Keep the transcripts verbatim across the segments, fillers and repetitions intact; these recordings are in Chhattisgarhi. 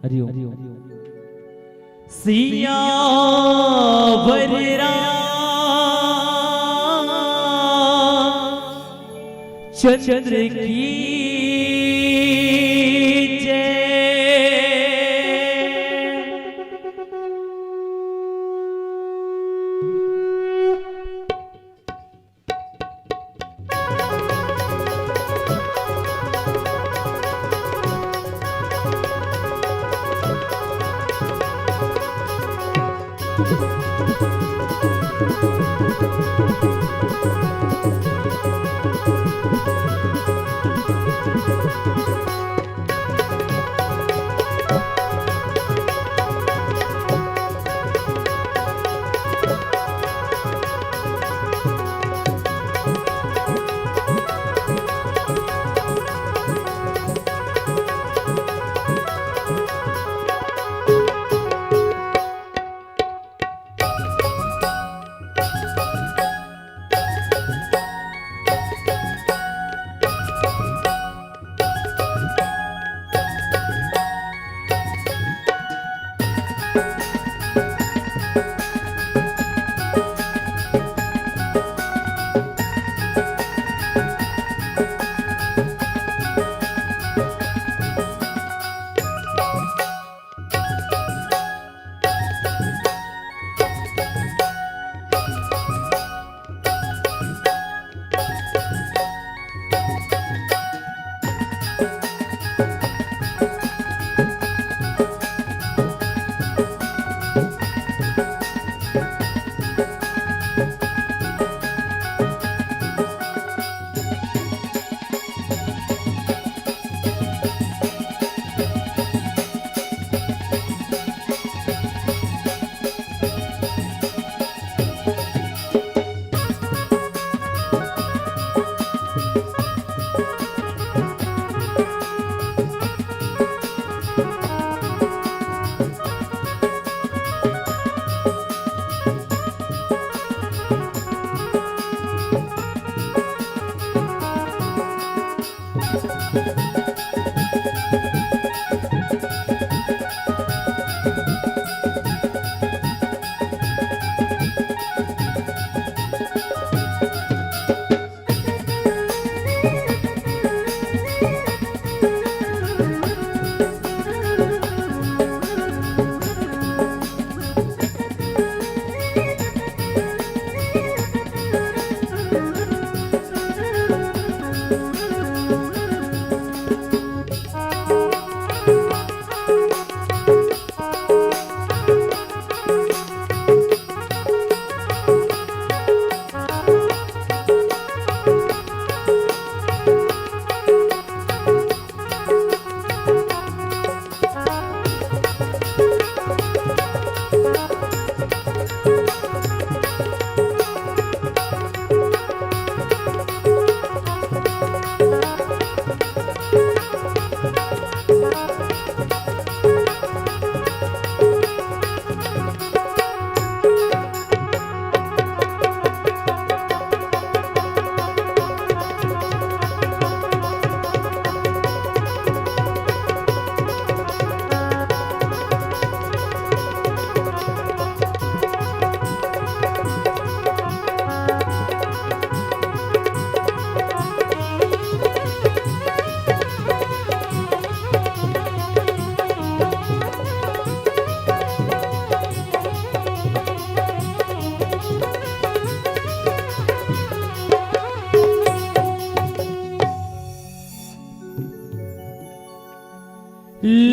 हरिओम। सियावर रामचंद्र की जय।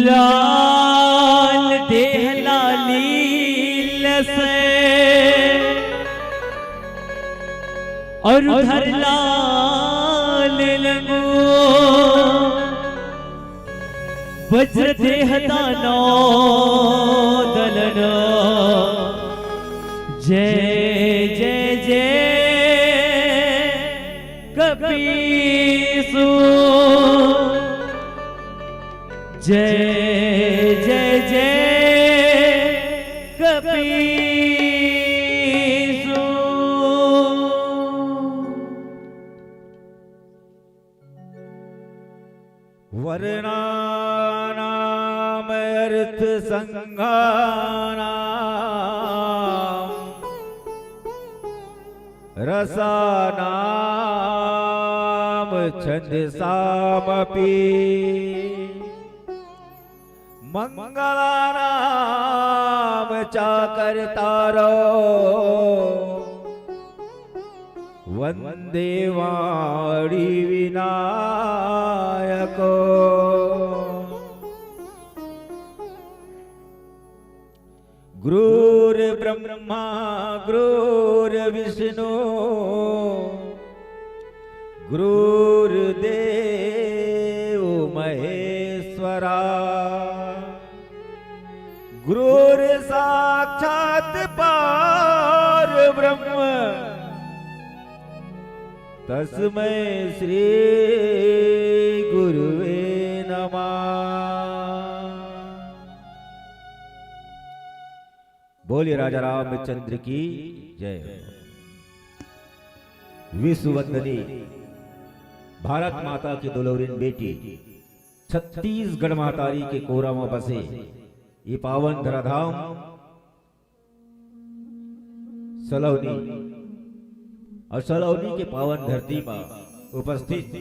लाल देह लाली लसे अउ धर लाल लंगो, वज्र देह दानव दलन। जय जय जय कपीसु। जय जय जय कपीसु। वरणानाम अर्थ संघानां रसानां छंदसामपि मंगलानां च कर्तारो वंदे वाणी विनायको। गुरुर्ब्रह्मा गुरुर्विष्णु गुरुर्देव महेश्वरा। गुरुर्साक्षात् परब्रह्म तस्मै श्री गुरुवे नमः। बोलिए राजा रामचंद्र की जय। विश्व वंदनी भारत माता की दुलौरिन बेटी, छत्तीसगढ़ महतारी के कोरा म बसे ये पावन धराधाम सलौनी और सलौनी के पावन धरती पर उपस्थित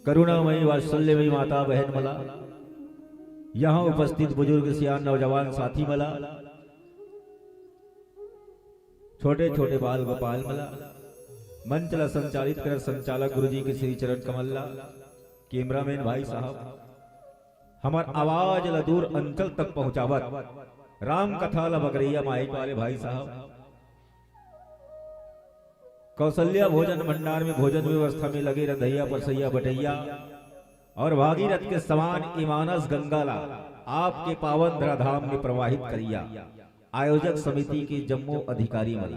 करुणामयी वात्सल्यमयी माता बहन मला, यहाँ उपस्थित बुजुर्ग सियान नौजवान साथी मला, छोटे छोटे बाल गोपाल मला, मंच ला संचालित करत संचालक गुरुजी के श्री चरण कमल ला, कैमरामैन भाई साहब, हमर आवाज ला दूर अंचल तक पहुंचावत राम कथा ला बगरैया माइक वाले भाई साहब, कौशल्या भोजन भंडार में भोजन व्यवस्था में लगे रंधैया परसैया बटैया और भागीरथ के समान ई मानस गंगा ला आपके पावन धराधाम में प्रवाहित करिया आयोजक समिति के जम्मो अधिकारी मन,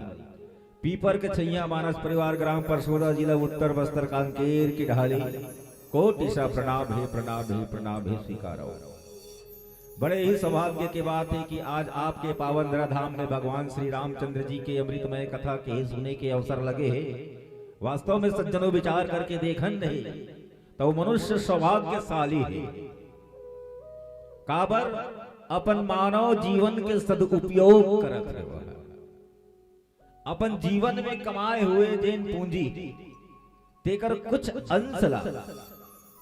पीपर के छैया मानस परिवार, ग्राम परसोदा, जिला उत्तर बस्तर, कांकेर की ढाली, कोटि सा प्रणाम हे, प्रणाम हे, प्रणाम हे, स्वीकारो। बड़े ही सौभाग्य के बात है कि आज आपके पावन धराधाम में भगवान श्री रामचंद्र जी के अमृतमय कथा के सुने के अवसर लगे हे। वास्तव में सज्जनों, विचार करके देखन नहीं तो मनुष्य सौभाग्यशाली हे, काबर अपन मानव जीवन के सदुपयोग करत हे। अपन जीवन में कमाए हुए जेन पूंजी, तेकर कुछ अंश ला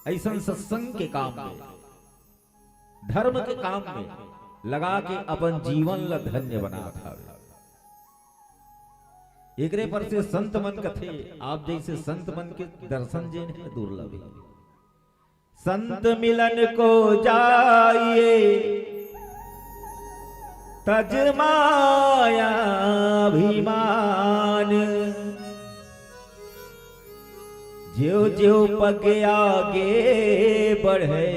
अइसन सत्संग के काम में, धर्म के काम में लगा के अपन जीवन ला धन्य बनात हवे। एकरे पर से संत मन कथे, आप जैसे संत मन के दर्शन जेन हे दुर्लभ हे। संत मिलन को जाइए तज माया अभिमान, ज्यों ज्यों पग आगे बढ़े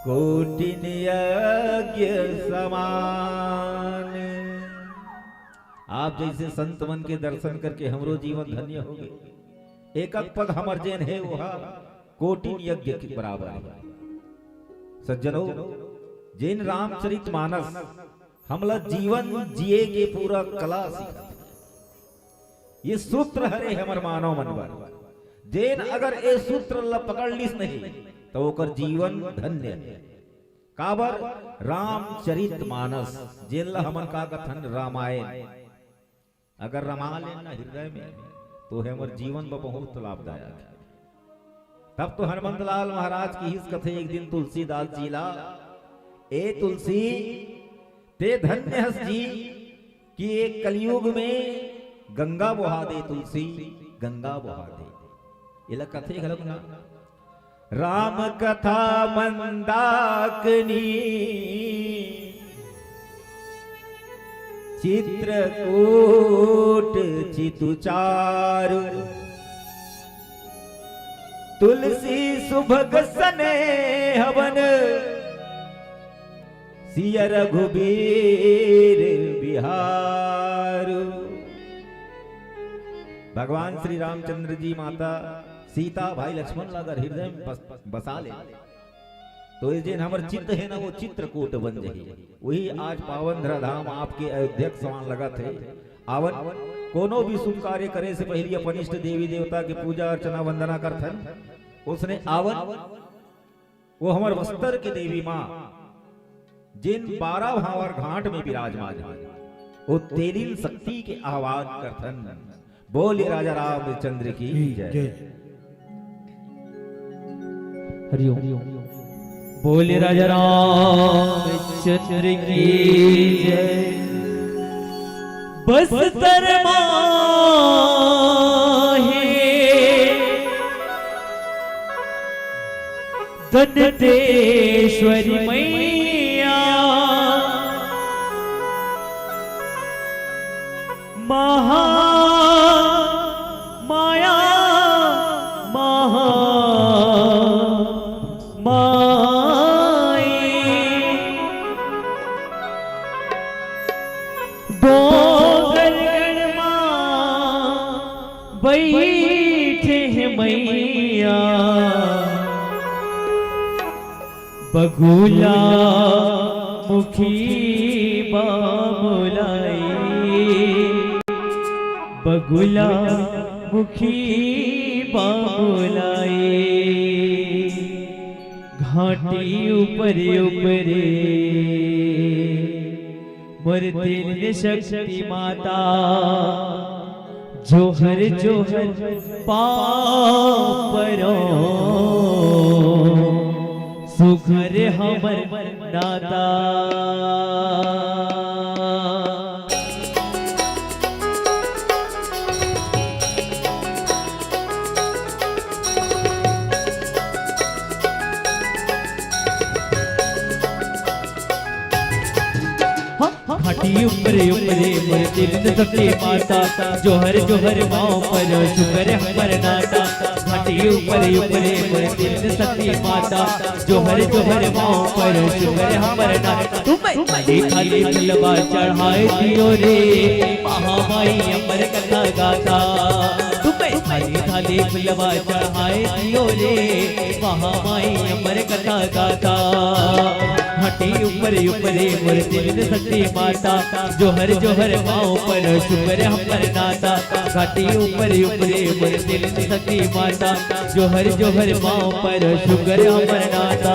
कोटिन यज्ञ समान। आप जैसे संत मन के दर्शन करके हमरो जीवन धन्य हो गए। एक एक पग हमर जेन हे, ओहा कोटिन यज्ञ के बराबर हे। सज्जनों, जेन रामचरित मानस हमला जीवन जिए के पूरा कला सिखाथे, ये सूत्र हरे हमर मानव मन बर। जेन अगर ए सूत्र ला पकड़ लिस नहीं, तो ओकर जीवन धन्य हे। काबर? रामचरित मानस, जेन ला हमन का कथन, रामायण, अगर रमा लेन ना हृदय में, तो हे हमर जीवन बर बहुत लाभदायक हे। तब तो हनुमंत लाल महाराज किहिस कथे एक दिन तुलसीदास जी ला, ए तुलसी, ते धन्य हस जी कि एक कलयुग में गंगा बोहा दे तुलसी, गंगा बोहा दे। एला कथे घलोक ना, राम कथा मंदाकिनी, चित्रकूट चितु चारु। तुलसी सुभग सनेह वन, सिय रघुबीर बिहारु। भगवान श्री रामचंद्र जी माता सीता भाई लक्ष्मण ला अगर हृदय में बस, बसा ले, तो ये जेन हमर चित्त हे ना, वो चित्रकूट बन जाही। वही आज पावन धराधाम आपके अयोध्या के समान लगत हे। आवन, कोनो भी शुभ कार्य करे से पहले अपन इष्ट देवी देवता के पूजा अर्चना वंदना करथन। उसने आवन, वो हमर बस्तर के देवी माँ, जेन बारह भांवर घाट में विराजमान हे, वो तेलिन शक्ति के आह्वान करथन। बोले राजा रामचंद्र की जय। हरिओम। बोले राजा रामचंद्र की जय। बस्तर माँ हे दंतेश्वरी मैया, महा माया महा माई। डोंगरगढ़ मा बइठे हे मैया, बगुला मुखी बाबुलाई, बगुला मुखी बाबुलाई। घाटी ऊपरे ऊपरे मोर तेलिन शक्ति माता, जोहर जोहर पाँव परो, सुघर हमर नाता। घाटी ऊपरे ऊपरे मोर तेलिन शक्ति माता, जोहर जोहर पाँव परो, सुघर हमर नाता। घाटी ऊपरे ऊपरे मोर तेलिन शक्ति माता, जोहर जोहर पाँव परो, सुघर हमर नाता। तुम्हें थाली थाली फुलवा चढ़ाए दियो रे, महामाई अमर कथा गाथा। तुम्हें थाली थाली फुलवा चढ़ाए दियो रे, महामाई अमर कथा गाथा। घाटी ऊपरे ऊपरे मोर तेलिन शक्ति माता, जोहर जोहर पाँव परो, सुघर हमर नाता। घाटी ऊपरे ऊपरे मोर तेलिन शक्ति माता, जोहर जोहर पाँव परो, सुघर हमर नाता।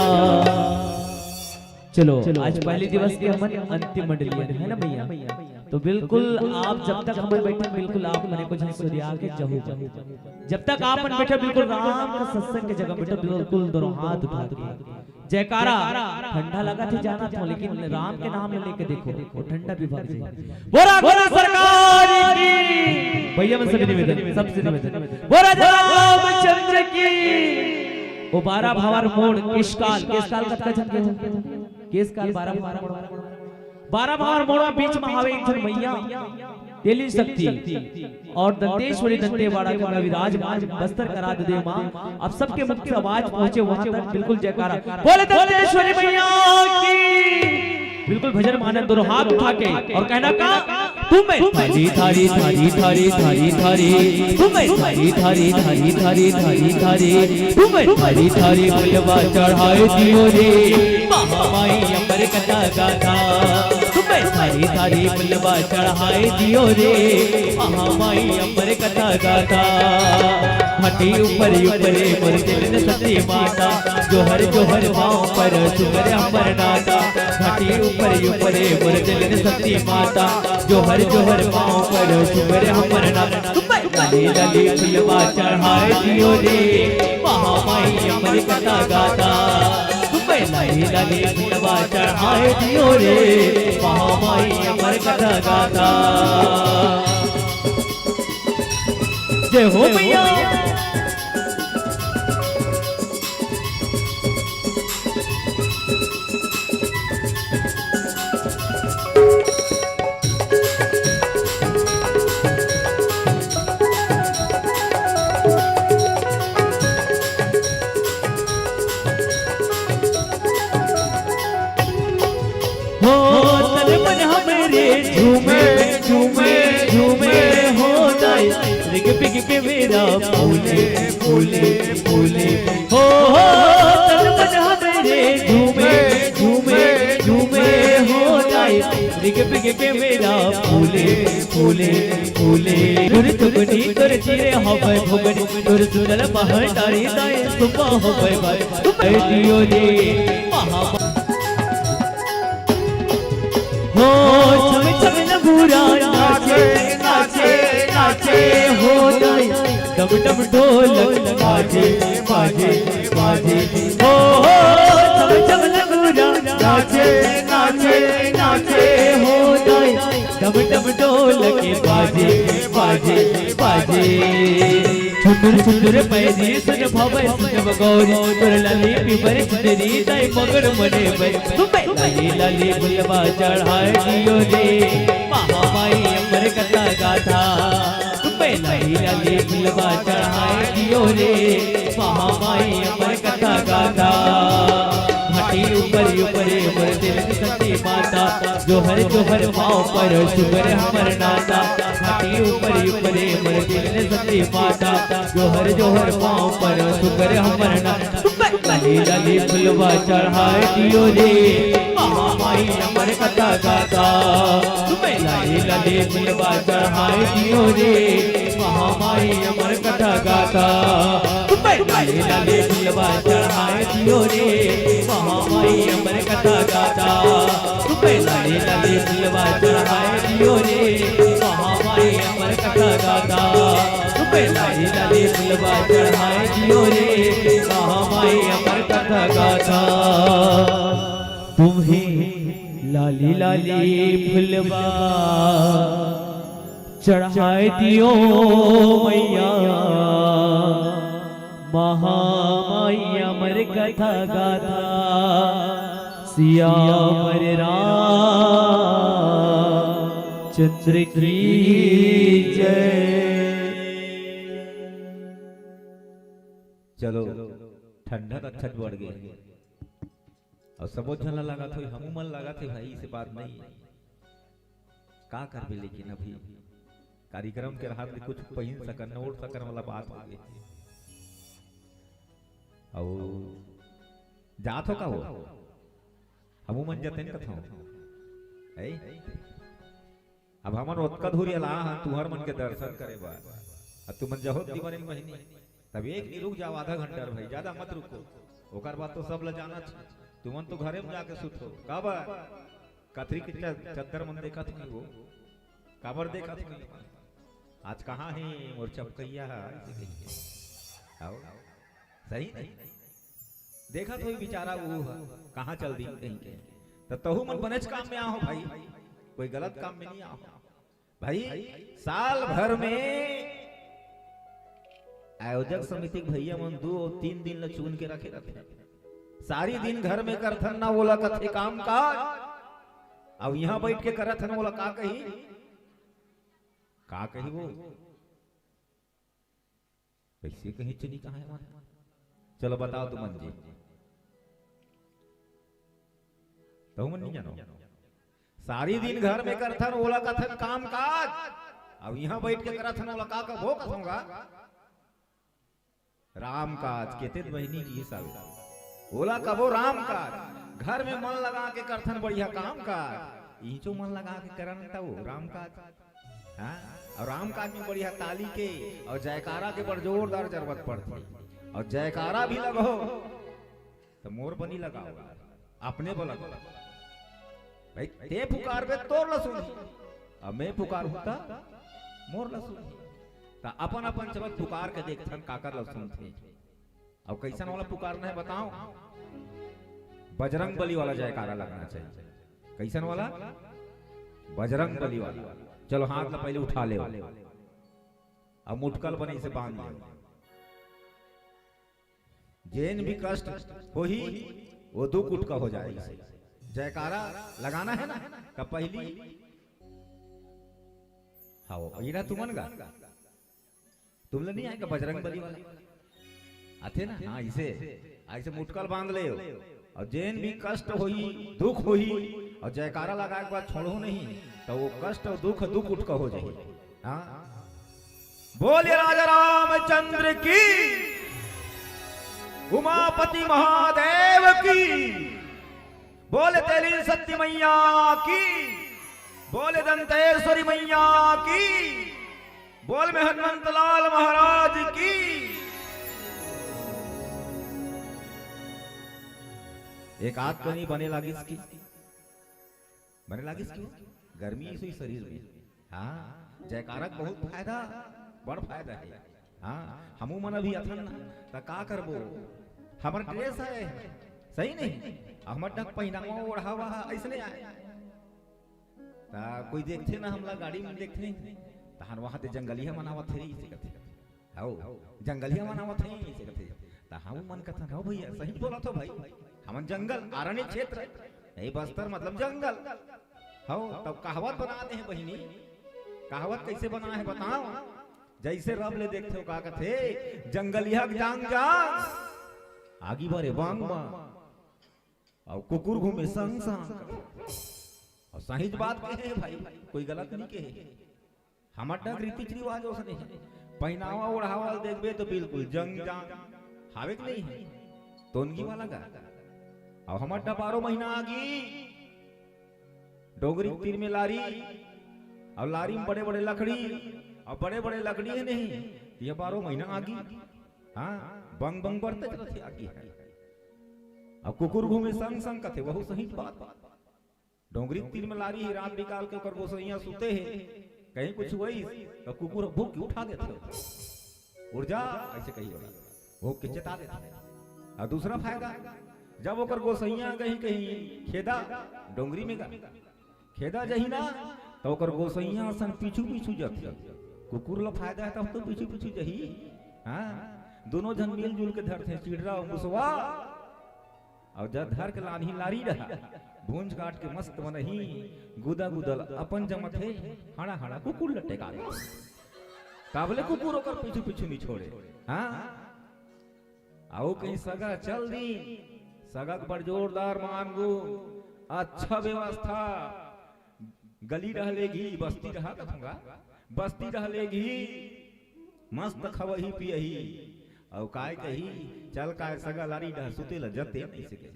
चलो, आज पहले दिवस के हमन अंतिम मंडली हे, है ना भैया? तो बिल्कुल आप जब तक हमन बइठे, बिल्कुल आप मन एको झन सुरिया के जहू। जब तक आप मन बइठे, बिल्कुल राम के सत्संग के जगह बइठे, बिल्कुल दोनों हाथ उठा के जयकारा। ठंडा लगथे जानथंव, लेकिन राम के नाम ल लेके देखो, वो ठंडा भी भाग जाही। बोला बोला सरकार की। भैया मन से भी निवेदन, सबसे निवेदन, बोला रामचंद्र की। वो बारह भांवर मोड़ केशकाल, केशकाल कतका झन के हो? केशकाल बारह भांवर मोड़, बारह भांवर मोड़ बीच में हवे एक झन मैया तेलिन शक्ति और दंतेश्वरी दंतेवाड़ा के विराजमान बस्तर करा दे दे माँ। अब सबके मुख से आवाज पहुंचे वहां तक, बिल्कुल जयकारा। बोले दंतेश्वरी मैया की। बिल्कुल भजन मानन, दोनों हाथ उठा के और कहना का, तुम्हें थाली थाली थाली थाली थाली थाली, तुम्हें थाली थाली थाली थाली थाली थाली, तुम्हें थाली थाली फुलवा चढ़ाए दियो रे, महामाई अमर कथा गाथा। तुम्हें थाली थाली फुलवा चढ़ाए दियो रे, महामाई अमर कथा गाथा। घाटी ऊपरे ऊपरे मोर तेलिन शक्ति माता, जोहर जोहर पाँव परो, सुघर हमर नाता। घाटी ऊपरे ऊपरे मोर तेलिन शक्ति माता, जोहर जोहर पाँव परो, सुघर हमर नाता। लाली लाली फुलवा चढ़ाए दियो रे, महामाई अमर कथा गाथा। लाली लाली फुलवा चढ़ाए दियो रे, महामाई अमर कथा गाथा। जय हो मैया। हो तन मन हमरे झूमे, झूमे, झूमे हो दाई। रिग बिग के मेरा फूले, फूले, फूले। हो, हो तन मन हमरे झूमे, झूमे, झूमे हो दाई। पिग पिग के मेरा फूले, फूले, फूले। तोर चुगनी, तोर चिरे हवय भुगनी, तोर सुनल बहर डारी दाए सुबह हवय बाय। तू कह दियो रे, महा हो, छम छम लंगूरा नाचे, नाचे, नाचे हो दाई। डम डम ढोलक बाजे, बाजे, बाजे। हो, हो, छम छम लंगूरा नाचे, नाचे, नाचे हो दाई। डम डम ढोलक बाजे, बाजे, बाजे। छुटुर छुटुर पैरी सुन भवै सुनब गौरी, तोर लाली पिपर चुनरी दाई मगन मने बै। तुम लाली लाली फुलवा चढ़ाए दियो रे, महामाई अमर कथा गाथा। तुम लाली लाली फुलवा चढ़ाए दियो रे, महामाई अमर कथा गाथा। घाटी ऊपर ऊपरे मोर दिल में सती माता, जोहर जोहर पाँव पर सुगर हमर नाता। घाटी ऊपर ऊपरे मोर दिल में सती माता, जोहर जोहर पाँव पर सुगर हमर नाता। लाली लाली फुलवा चढ़ाए दियो रे, महामाई अमर कथा गाथा। तुम्हें लाली लाली फुलवा चढ़ाए दियो रे, महामाई अमर कथा गाथा। तुम्हें लाली लाली फुलवा चढ़ाए दियो रे, महामाई अमर कथा गाथा। तुम्हें लाली लाली फुलवा चढ़ाए दियो रे, महामाई अमर कथा गाथा। तुम्हें लाली लाली फुलवा चढ़ाए दियो रे, महामाई अमर कथा गाथा। तुम्हें लाली लाली फुलवा चढ़ाए दियो मैया, महामाई अमर कथा गाथा। सियावर रामचंद्र की जय। चलो, ठंडा तो अच्छा बढ़ गया। अउ सबो झन ला लागत होही, हमू मन लागत हे भाई, इसे बात नहीं। का करबे, लेकिन अभी कार्यक्रम के रहत ले कुछ पहिन सकन, न ओढ़ सकन वाला बात हो गे। अउ जात हो का हो? हमू मन जतेन कथों। है? अब हमन ओतका दूर अलाए हन तुहर मन के दर्शन करे बर। अब तुमन जहो दीवानी बहिनी, तब एक नी रुक जाओ, आधा घंटा भाई, ज्यादा मत रुको। ओकर बाद तो सब ल जाना छ। तुमन तो घरे में जाके सुतो। काबर? कथरी के च-, चद्दर मन देखत होही वो। काबर देखत होही? आज कहाँ हे मोर चपकैया ह? ऐसे कहिके। आओ। सही नहीं? देखत होही बेचारा वो ह, कहाँ चल दी कहिके। त तहू मन बनेच काम में आहो भाई, कोई गलत काम में नहीं आहो भाई। साल भर में आयोजक समिति के भैया मन दू अउ तीन दिन ल चुन के रखे रथे। सारी दिन घर में करथन ना, ओला कथे काम काज। अब यहाँ बैठ के करत हन, ओला का कही? का कही वो? कैसे कहीं चुनी कहाँ है हमारे? चलो बताओ तुमन जी, तहू मन नहीं जानो। सारी दिन घर में करथन, ओला कथन काम काज। अब यहाँ बैठ के करथन, ओला का कहो कथों गा? राम काज। केते बहिनी की सब ओला कबो राम काज। घर में मन लगा के करथन बढ़िया काम काज। इचो मन लगा के करन त वो राम काज। हाँ? अउ राम काज में बढ़िया ताली के अउ जयकारा के बड़ जोरदार जरूरत पड़थे। अउ जयकारा भी लगो त मोर बनी लगाओ, अपने बोला। भाई, ते पुकारबे तोर ल सुनही, अउ मैं पुकारहूं त मोर ल सुनही। त अपन अपन चबत पुकार के देखथन काकर ल सुनथे। अउ कैसन वाला पुकारना है बताओ? बजरंग बली वाला जयकारा लगना चाहिए। कैसन वाला? बजरंग बली वाला। चलो हाथ ला पहले उठा ले। अब मुटकल बने से बांध ले। जेन भी कष्ट होही, वो दुख उठका हो जाए। जयकारा लगाना है ना, का पहली? हाँ, वो पहला तुमन गा। तुमला नहीं आएगा बजरंग बली वाला? आथे ना? हाँ, इसे, ऐसे मुटकल बांध ले। अउ जेन भी कष्ट होही, दुख होही, अउ जयकारा लगाए के बाद छोड़ो नहीं, त वो कष्ट अउ दुख, दुख उठका हो जाही। हाँ? बोलिए राजा रामचंद्र की, उमापति महादेव की, बोले तेली सत्य मैया की। बोले दंतेश्वरी मैया की, बोल में हनुमंत लाल महाराज की। एक आध कनी बने लागिस की, बने लागिस की, गर्मी ऐसे ही शरीर में। हाँ, जयकारा के बहुत फायदा, बड़ फायदा है। हाँ, हमू मन अभी अथन ना, त का करबो? हमर ड्रेस है, सही नहीं? हमर डग पहिनावा ओढ़ावा अइसने आय। त कोई देखथे ना हमला, गाड़ी में देखथे, तहन वहाँ ते जंगलिया मन आवत हे रे, अइसे कथे। हौ, जंगलिया मन आवत हे, अइसे कथे। त हमू मन कथन, "हौ भैया, सही बोलत हो भाई, हमन जंगल, अरण्य क्षेत्र, नहीं बस्तर मतलब जंगल।" हौ, तब कहावत बना दे हे बहिनी। कहावत कइसे बना हे बताव? जइसे रब ले देखथे, का कथे, "जंगलिया के जांग जांग, आगी बरे बांग बांग, अउ कुकुर घूमे संग संग।" अउ सहीच बात कहे हे भाई, कोई गलत नहीं कहे हे। हमर डग रीति रिवाज ओसने हे। पहिनावा ओढ़ावा ल देखबे तो बिल्कुल जंग जांग, हावे कि नहीं हे? तोनगी वाला गा। अउ हमर डग बारो महीना आगी। डोंगरी के तीर में लारी, अउ लारी में बड़े-बड़े लकड़ी, अउ बड़े-बड़े लकड़ी हे नहीं, त ये बारो महीना आगी। हाँ, बंग बंग बरते चलत हे आगी हे। अउ कुकुर घूमे संग संग कथे, वहू सही बात। डोंगरी के तीर में लारी हे, रात बिकाल के ओकर गोसइया सुते हे, कहीं कुछ होइस, त कुकुर भूक के उठा देथे। "उठ जा," अइसे कही ओला, भूक के चेता देथे। अउ दूसरा फायदा, जब ओकर गोसइया कहीं, कहीं खेदा, डोंगरी में गा, खेदा जही ना, त ओकर गोसइया असन पीछू पीछू जथे। कुकुर ल फायदा हे, तब तो पीछू पीछू जही। हाँ, दोनों झन मिलजुल के धरथे, चिड़रा अउ मुसवा। अउ जब धर के लानही लारी डहा, भूंज काट के मस्त बनही, गुदा गुदा ल अपन जमथे, हड़ा हड़ा कुकुर ल टेका दे। तब ले कुकुर ओकर पीछू पीछू नहीं छोड़े। हाँ, अउ कहीं सगा चल दी, सगा के बड़ जोरदार मान गो, अच्छा व्यवस्था, गली डहा लेगही, बस्ती डहा कथंव गा, बस्ती डहा लेगही, मस्त खवही पियही, अउ काय कही, "चल काय सगा लारी डहा सुते ल जते," अइसे कही।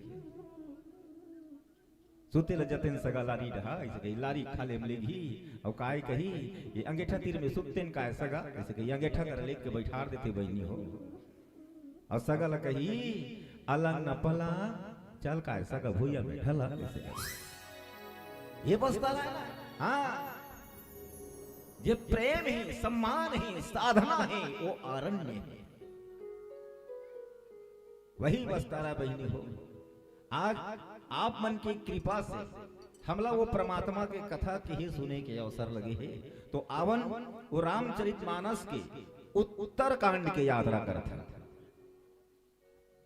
"सुते ल जतेन सगा लारी डहा," अइसे कही, लारी खाले म लेगही, अउ काय कही, "ये अंगेठा तीर में सुततेन काय सगा," अइसे कही, अंगेठा कर लेग के बइठार देथे बहिनी हो। अउ सगा ल कही, "अलंग न पलंग, चल काय सगा भुइयां में ढला," अइसे कही। ये बस्ता ला, हाँ, जे प्रेम हे, सम्मान हे, साधना हे, वो अरण्य हे। वही बस्तारा बहिनी हो। आज आप मन के कृपा से हमला वो परमात्मा के कथा के ही सुने के अवसर लगे हे, तो आवन वो रामचरित मानस के उत्तरकांड के यात्रा करथन।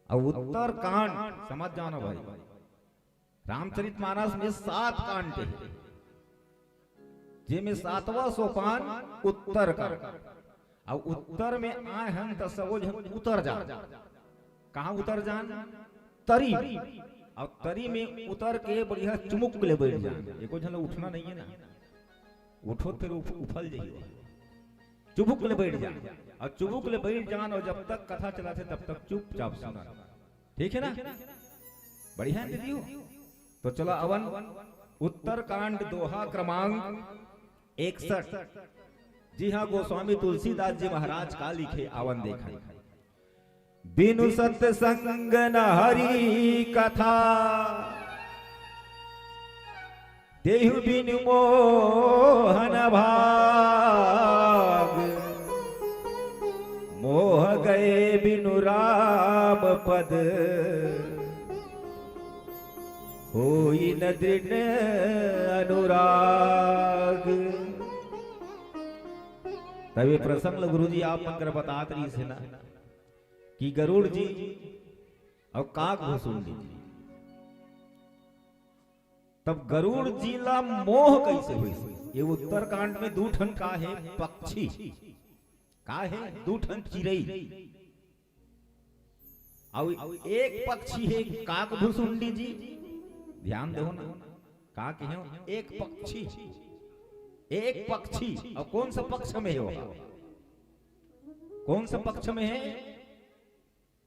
अउ उत्तरकांड समझ जाना भाई, रामचरित मानस में सात कांड हे, जेमे सातवां सोपान उत्तरकांड। अउ उत्तर में आए हन त सबो झन उतर जान। कहाँ उतर जान? तरी। अउ तरी में उतर के बढ़िया चुमुक ले बइठ जान। एको झन ल उठना नहीं हे ना, उठो त उफ-, उफल जाही। चुमुक ले बइठ जान, अउ चुमुक ले बइठ जान, अउ जब तक कथा चलत हे तब तक चुपचाप सुनन। ठीक हे ना? बढ़िया हे दीदी हो। तो चलो आवन उत्तरकांड दोहा क्रमांक इकसठ। जी हाँ, गोस्वामी तुलसीदास जी महाराज का लिखे, आवन देखन। बिनु सत्संग न हरि कथा, तेहु बिनु मोहन भाग। मोह गए बिनु राम पद, होई न दृढ़ अनुराग। तब ये प्रसंग ल गुरु जी आप मन कर बतात रहिस हे ना, कि गरुड़ जी अउ काक भुसुंडी जी। तब गरुड़ जी ला मोह कइसे होइस? ये उत्तरकांड में दू ठन का हे? पक्षी। का हे? दू ठन चिरई। अउ एक पक्षी हे काक भुसुंडी जी, ध्यान देहू ना, का कहे हो? एक पक्षी, एक पक्षी, अउ कौन सा पक्ष में हे वो? कौन सा पक्ष में हे?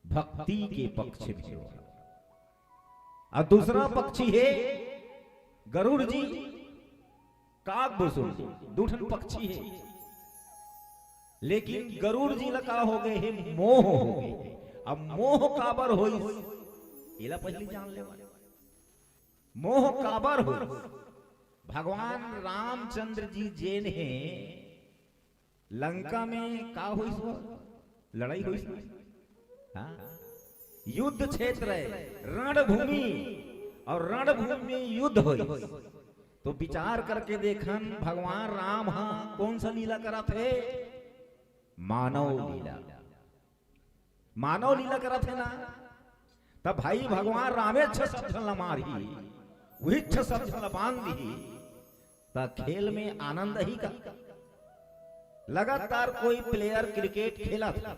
भक्ति के पक्ष में हे वो। अउ दूसरा पक्षी हे गरुड़ जी, काग बुसुन, दू ठन पक्षी हे, लेकिन गरुड़ जी ला का हो गए हे, मोह हो गए हे। अब मोह काबर होइस, एला पहिली जान लेवा। मोह काबर होइस? भगवान रामचंद्र जी जेन हे, लंका में का होइस वो? लड़ाई होइस ना? हाँ? युद्ध क्षेत्र हे, रणभूमि, अउ रणभूमि में युद्ध होइस। तो विचार करके देखन, भगवान राम ह कोन सा लीला करत हे? मानव लीला। मानव लीला करत हे ना, त भाई भगवान रामे छ सब झन ला मारही, उही छ सब झन ला बांध दिही, त खेल में आनंद ही का? लगातार कोई player cricket खेलत हे,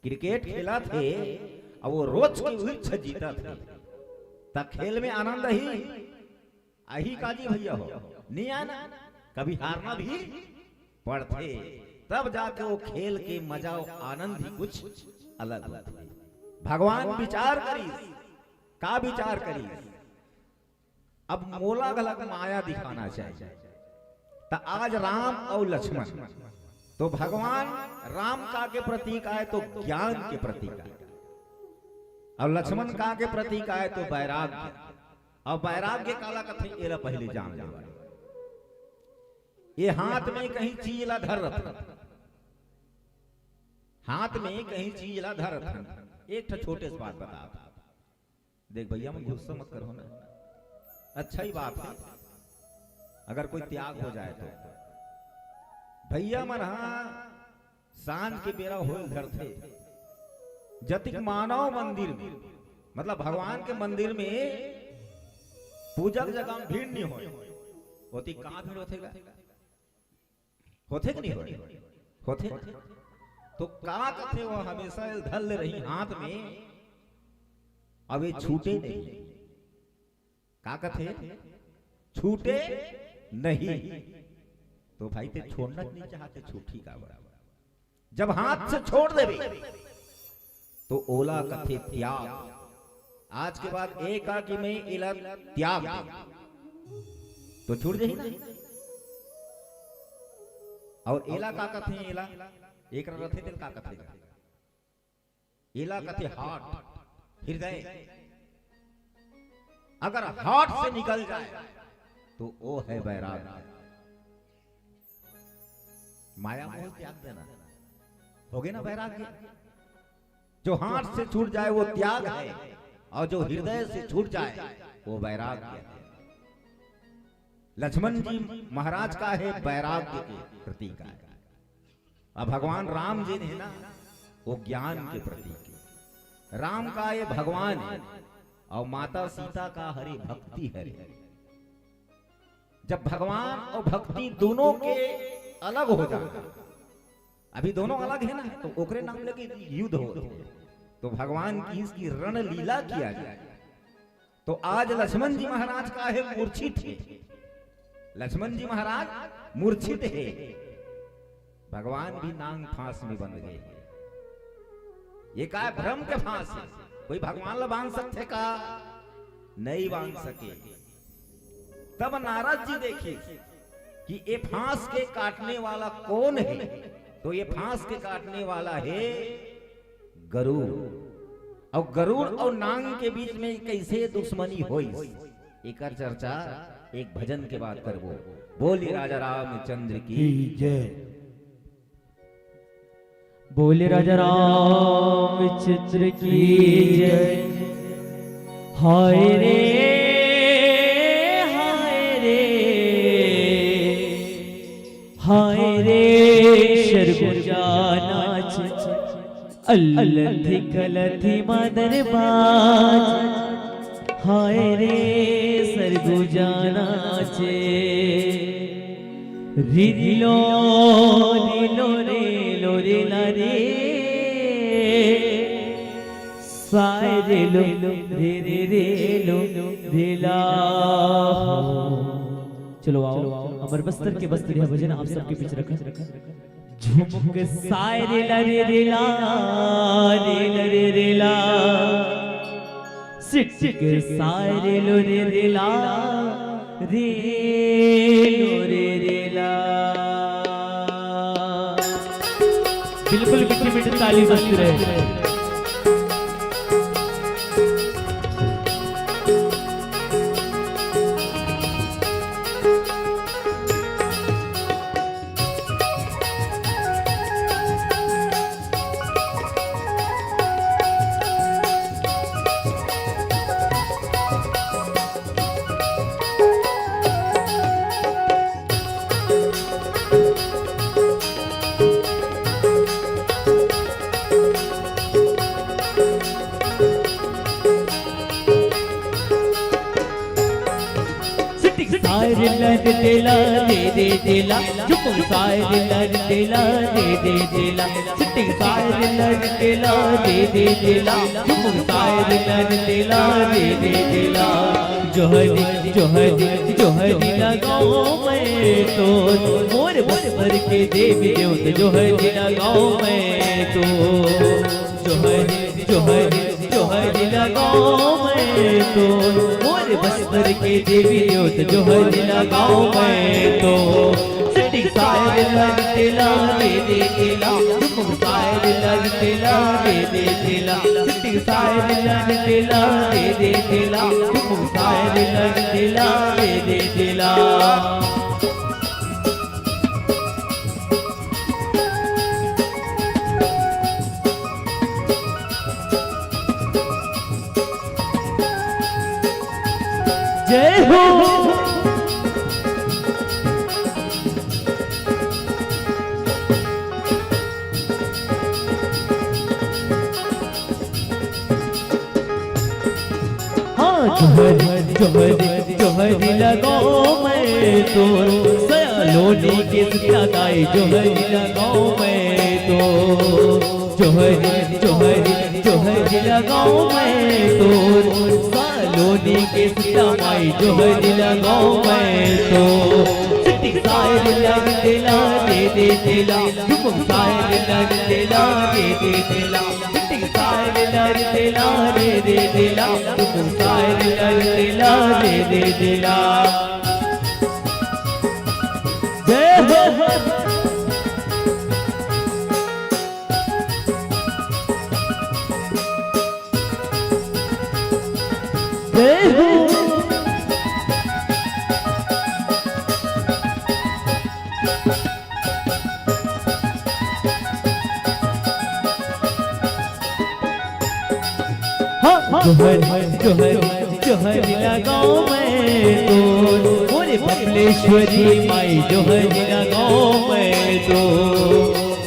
cricket खेलत हे, अउ वो रोज के उही छ जीतत हे, त खेल में आनंद ही आही का जी भैया हो? नहीं आना, कभी हारना भी पड़थे, तब जाके वो खेल के मजा अउ आनंद ही कुछ अलग होथे। भगवान विचार करिस, का विचार करिस? अब मोला घलक माया दिखाना चाहिए। त आज राम अउ लक्ष्मण, तो भगवान राम का के प्रतीक आय तो ज्ञान के प्रतीक आय, अउ लक्ष्मण का के प्रतीक आय तो वैराग्य। अउ वैराग्य काला कथे, एला पहिली जान लेवा। ये हाथ में कहीं चीज ला धर रथन, हाथ में कहीं चीज ला धर रथन। एक ठो छोटे से बात बता, देख भैया मन गुस्सा मत करो ना, अच्छा ही बात है अगर कोई त्याग हो जाए तो। भैया मन हा सांझ के बेरा होल धरथे, जतिक मानव मंदिर में, मतलब भगवान के मंदिर में पूजा के जगह में भीड़ नहीं होय, ओती कहाँ भीड़ होथे गा? होथे कि नहीं होय? होथे। तो का कथे वो हमेशा धर ले रही हाथ में, अब ये छूटे नहीं। का कथे? छूटे नहीं। तो भाई ते छोड़ना नहीं चाहते, छूटी काबर? जब हाथ से छोड़ देबे तो ओला कथे त्याग। आज के बाद एक आ कि मैं एला त्याग दे, तो छूट जाही ना। अउ एला का कथे? एला एक रथे तेल का कथे? एला कथे heart, हृदय। अगर heart से निकल जाए तो वो है वैराग्य। माया मोह त्याग देना, हो गए ना वैराग्य। जो हाथ से छूट जाए वो त्याग है, और जो हृदय से छूट जाए वो वैराग्य है। लक्ष्मण जी महाराज का है वैराग्य के प्रतीक आय। अब भगवान राम जी ने है ना, वो ज्ञान के प्रतीक है। राम का ये भगवान है, और माता सीता का हरे भक्ति हरे। जब भगवान और भक्ति दोनों के अलग हो जाता, अभी दोनों अलग है ना, तो ओकरे नाम लगे युद्ध हो। तो भगवान की इसकी रणलीला किया जाए। तो आज लक्ष्मण जी महाराज का है मूर्छित है, लक्ष्मण जी महाराज मूर्छित है, भगवान भी नांग फांस में बंध गए। ये का भ्रम के फांस है, कोई भगवान ला बांध सकथे का? नहीं बांध सके। तब नारद जी देखिस कि ये फांस के काटने वाला कौन है, तो ये फांस के काटने वाला है गरुड़। और गरुड़ और नांग के बीच में कैसे दुश्मनी होइस, एकर चर्चा एक भजन के बाद करबो। बोले राजा रामचंद्र की जय। बोले राजा रामचंद्र की जय। हाय रे, हाय रे, हाय रे, सरगुजा नाच, अलथी कलथी मादर बाज। हाय रे, सरगुजा नाचे। रिलो, रिलो, रे लो, रे ला रे। साय रे लो, रे रे रे लो, रे ला। चलो आओ, अमर बस्तर के बस्तर यह भजन आप सबके बीच रखा। झुमक साय रे ला रे रे ला, रे ला रे रे ला। सिटिक साय रे लो रे रे ला, रे लो रे बिल्कुल मीठी मीठी ताली बजती रहे। सिटिंग सारे लग तेला दे दे तेला, झुमुक सारे लग तेला दे दे तेला, सिटिंग सारे लग तेला दे दे तेला, झुमुक सारे लग तेला दे दे तेला। जोहर, जोहर, जोहर लगाओ मैं तो, मोर बस्तर के देवी देवत, जोहर लगाओ मैं तो। जोहर, जोहर, जोहर लगाओ मैं तो, मोर बस्तर के देवी देवत, जोहर लगाओ मैं तो। सिटिंग सायर लग तेला दे दे तेला, झुमुक सायर लग तेला दे दे तेला, सिटिंग सायर लग तेला दे दे तेला, झुमुक सायर लग तेला दे दे तेला। जय हो। हाँ, जोहर, जोहर, जोहर लगाओ मैं तो, सयालोनी के सितादाई, जोहर लगाओ मैं तो। जोहर, जोहर, जोहर लगाओ मैं तो, सयालोनी के सितादाई, जोहर लगाओ मैं तो। सिटिंग सायर लग तेला दे दे तेला, झुमुक सायर लग तेला दे दे तेला। सिटिंग सायर लग तेला दे दे तेला, झुमुक सायर लग तेला दे दे तेला। जय हो। जय हो। हाँ, जोहर, जोहर, जोहर लगाओ मैं तो, मोरे बबलेश्वरी माई, जोहर लगाओ मैं तो।